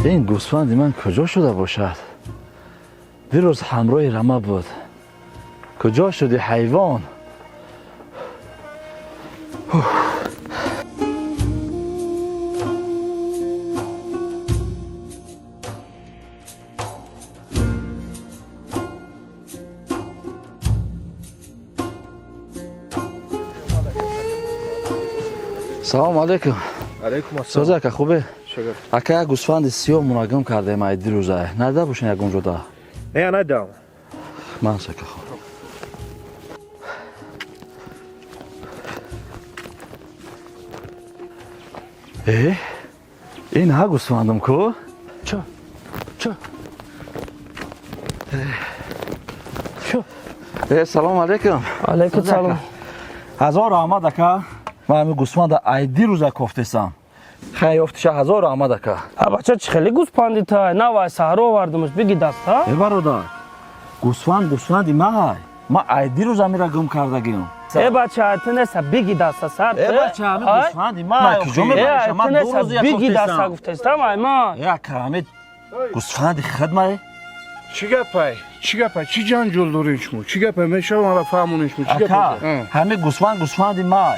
Ин гӯсфанди ман куҷо шуда бошад? Дирӯз ҳамроҳи рама буд. Куҷо шуди, ҳайвон? Салому алейкум. Алейкум ассалом. Соза, ака, хубе? Шогирд. Ака, як гӯсфанди сиёҳ мунаггам кардаем ай дирӯза. Надида бошен ягон ҷода? Не, надам. Ман сака хуб. Э? Ин ҳа гӯсфандам ку? Чо? Чо? Чо? Э, салому алейкум. Алейкум салом. Ҳазор раҳмат, ака. Ман ҳамин гӯсфанда ай дирӯза кофтесам. Хай ёфтиша, ҳазор раҳмат, ака. А бача, чӣ хеле гӯспанди тай? Навай саҳро овардимаш, биги даста. Э, бародар, гӯсфанд гӯсфанди май. Ман ай дирӯза мира гум кардагиам. Э, бача, ту неса, биги даста сар. Э, бача, ҳамин гӯсфанди май. Куҷо мебариш? Ман ду рӯз як биги даста кофтесам. Гуфтестам, ай ман. Э, ака, ҳамин гӯсфанди хидмай. Чӣ гапай? Чӣ гапай? Чӣ ҷанҷол дорем шумо? Чӣ гапай? Мешавам ала фаҳмонем шумо. Чӣ Ака, гапай? ҳамин гӯсфанд гӯсфанди май.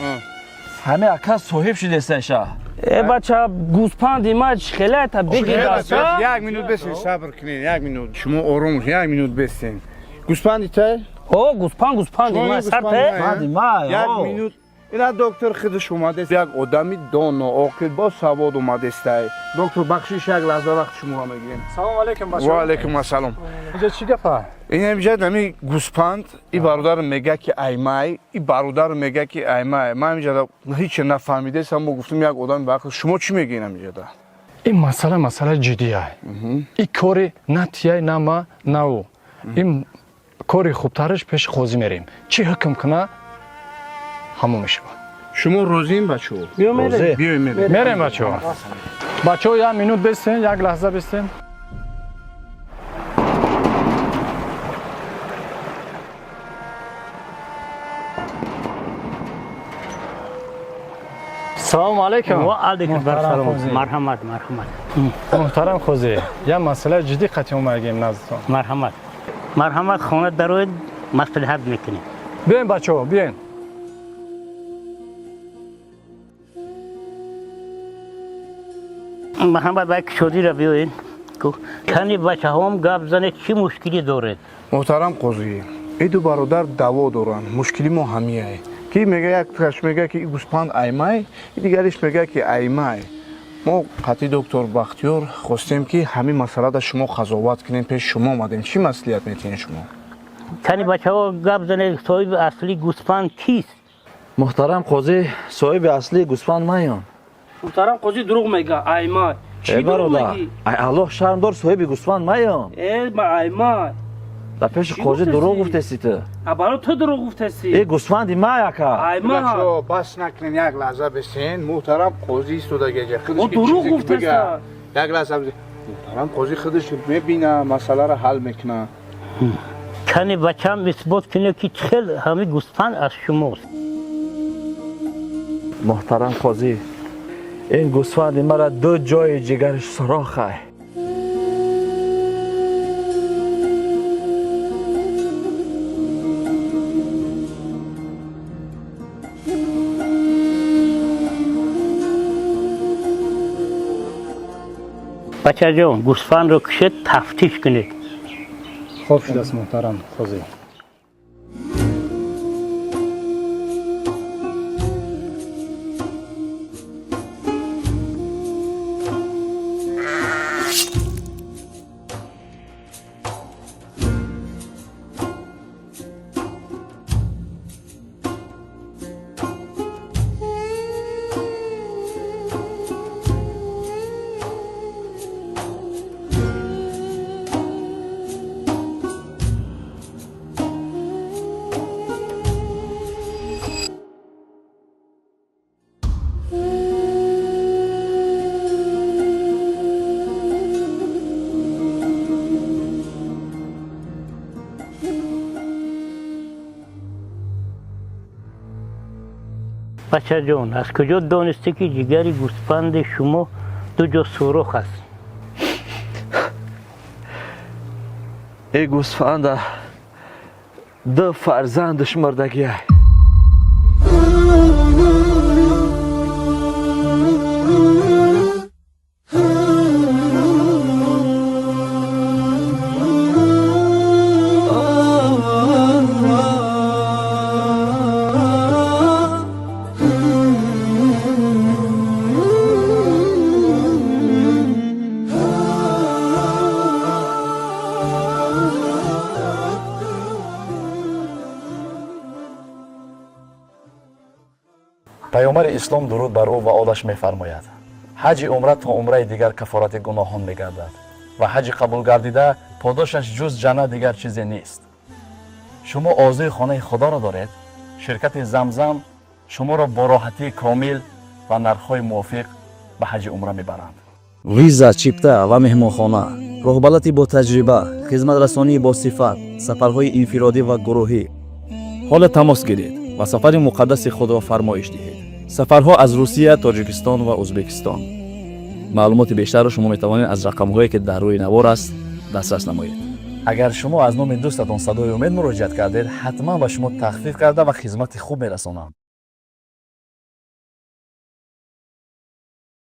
Ҳамин ака соҳиб шидесташа. Э, бача, гӯспанди ман чӣ хеле айта биги даста? Як минут бесен, сабр кунед, як минут. Шумо ором бошед, як минут бесен. Гӯспанди тай? О, гӯспанд гӯспанди Шумо ман сар гӯспанди те. май? Гӯсфанди май. Як о. минут. Ина доктор худаш омадест, як одами доно, оқил, бо савод омадестай. Доктор, бахшиш, як лаҳза вақт шуморо мегирем. Салом алейкум, бачаҳо. Ва алейкум ассалом. Инҷа чӣ гапа? Ин инҷа нами гӯспанд, и бародар мега ки аймай, и бародар мега ки аймай. Ман инҷа ҳеч нафаҳмидесам, мо гуфтем як одами баақл. Шумо чӣ мегӯед инҷа? Ин масъала масъалаи ҷиддия. Ин кори на тияй, на ма, на ӯ. Ин кори хубтараш пеши қозӣ мерем. Чӣ ҳукм куна, ҳамон мешавад. Шумо розием, бачаҳо? Биё мерем. Розӣ. Биёем, мерем. Мерем, бачаҳо. Бачаҳо, як минут бестен, як лаҳза бестен. Салому алейкум. Ва алейкум Муҳтарам ассалом. қозӣ. Марҳамат, марҳамат. Муҳтарам қозӣ, як масъалаи ҷиддӣ қатъи омадагем наздтон. Марҳамат. Марҳамат, хона дароед, маслиҳат мекунем. Биёен, бачаҳо, биёен. Марҳамат, ба кушодира биёед. Кани бачаҳом гап занед, чӣ мушкилӣ доред? Муҳтарам қозӣ, и ду бародар даъво доранд. Мушкили мо ҳамияй. Ки мега, якаш мега ки и гӯспанд аймай, и дигариш мега ки аймай. Мо қатъи доктор Бахтиёр хостем ки ҳамин масъалада шумо қазоват кунем, пеши шумо омадем. Чӣ маслиҳат метиҳед шумо? Кани бачаҳо гап занед, соҳиби аслии гӯспанд кист? Муҳтарам қозӣ, соҳиби аслии гӯсфанд маён. Муҳтарам қозӣ, дурӯғ мега, ай ман. Чӣ Э, дурӯғ бародар, мегӣ? ай Аллоҳ шарм дор, соҳиби гӯсфанд маён. Э, ма ай ман. Дар пеши Чӣ қозӣ гуфтеси? дурӯғ гуфтеси ту. А баро ту дурӯғ гуфтеси. Э, гӯсфанди май, ака. Ай ман. Бачаҳо, бас накунем, як лаҳза бесен. Муҳтарам қозӣ истода геҷа. О, дурӯғ гуфтеса. Як лаҳза бесен. Муҳтарам қозӣ худаш мебина, масъаларо ҳал мекуна. Кани бачаам исбот кунед ки чӣ хел ҳамин гӯспанд аз шумост. Муҳтарам қозӣ, ин гӯсфанди мара ду ҷои ҷигариш сурохай. Бачаҷон, гӯсфандро кушед, тафтиш кунед. Хоб шудааст, муҳтарам қозӣ. Бачаҷон, аз куҷо донистӣ, ки ҷигари гӯспанди шумо ду ҷо сурох аст? Э гӯсфанда ду фарзандаш мурдагиай. Паёмбари ислом, дуруд бар ӯ ва олаш, мефармояд: ҳаҷи умра то умраи дигар кафорати гуноҳон мегардад ва ҳаҷи қабулгардида подошаш ҷуз ҷаннат дигар чизе нест. Шумо орзуи хонаи худоро доред? Ширкати Замзам шуморо бо роҳатии комил ва нархҳои мувофиқ ба ҳаҷи умра мебаранд. Виза, чипта ва меҳмонхона, роҳбалати бо таҷриба, хизматрасонии босифат, сафарҳои инфиродӣ ва гурӯҳӣ. Ҳоло тамос гиред ва сафари муқаддаси худро фармоиш диҳед. Сафарҳо аз Русия, Тоҷикистон ва Ӯзбекистон. Маълумоти бештарро шумо метавонед аз рақамҳое, ки дар рӯи навор аст, дастрас намоед. Агар шумо аз номи дӯстатон Садои Умед муроҷиат кардед, ҳатман ба шумо тахфиф карда ва хизмати хуб мерасонанд.